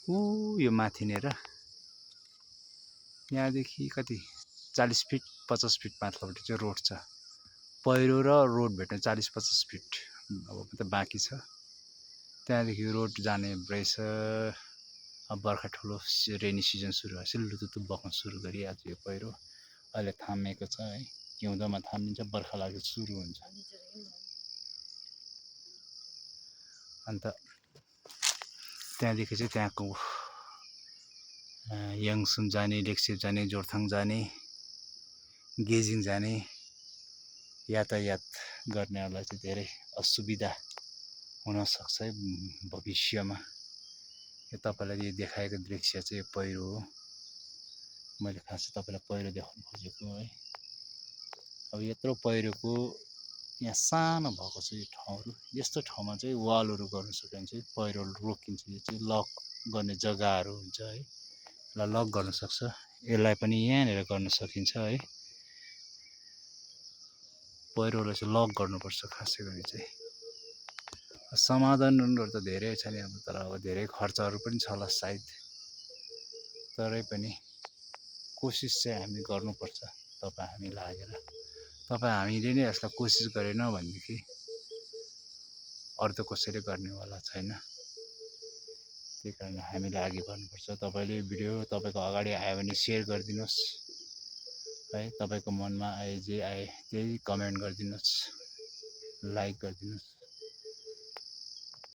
यो माथि नेर यहाँदेखि कति 40 फिट 50 फिट माथिल्लोपट्टि चाहिँ रोड छ। पहिरो र रोड भेट्न 40-50 फिट अब त बाँकी छ। त्यहाँदेखि रोड जाने रहेछ। अब बर्खा ठुलो रेनी सिजन सुरु भएपछि लुतुतु बग्न सुरु गरिहाल्छ यो पहिरो। अहिले थामेको छ है, हिउँदोमा थामिन्छ, बर्खा लाग्दा सुरु हुन्छ। अन्त त्यहाँदेखि चाहिँ त्यहाँको याङसुम जाने, लेक्सेप जाने, जोरथाङ जाने, गेजिङ जाने यातायात गर्नेहरूलाई चाहिँ धेरै असुविधा हुन सक्छ है भविष्यमा। यो तपाईलाई यो देखाएको दृश्य चाहिँ यो पहिरो हो। मैले खास तपाईलाई पहिरो देखाउन खोजेको है। अब यत्रो पहिरोको यहाँ सानो भएको छ यो ठाउँहरु। यस्तो ठाउँमा चाहिँ वालहरु गर्न सकिन्छ, पहिरो रोकिन्छ। यो चाहिँ लक गर्ने जग्गाहरु हुन्छ है। ल लक गर्न सक्छ। यसलाई पनि यहाँनेर गर्न सकिन्छ है। पहिरोलाई चाहिँ लक गर्नुपर्छ खासै गरी चाहिँ। समाधानहरु त धेरै छ नि अब, तर अब धेरै खर्चहरु पनि छ होला सायद। तरै पनि कोसिस चाहिँ हामी गर्नुपर्छ, तपाईँ हामी लागेर। तपाईँ हामीले नै यसलाई कोसिस गरेन भनेदेखि अरु त कसैले गर्नेवाला छैन। त्यही कारण हामीले अघि बढ्नुपर्छ। तपाईले यो भिडियो तपाईको अगाडि आयो भने शेयर गरिदिनुस् है। तपाईको मनमा आए जे आए त्यही कमेन्ट गरिदिनुस्, लाइक गरिदिनुस्।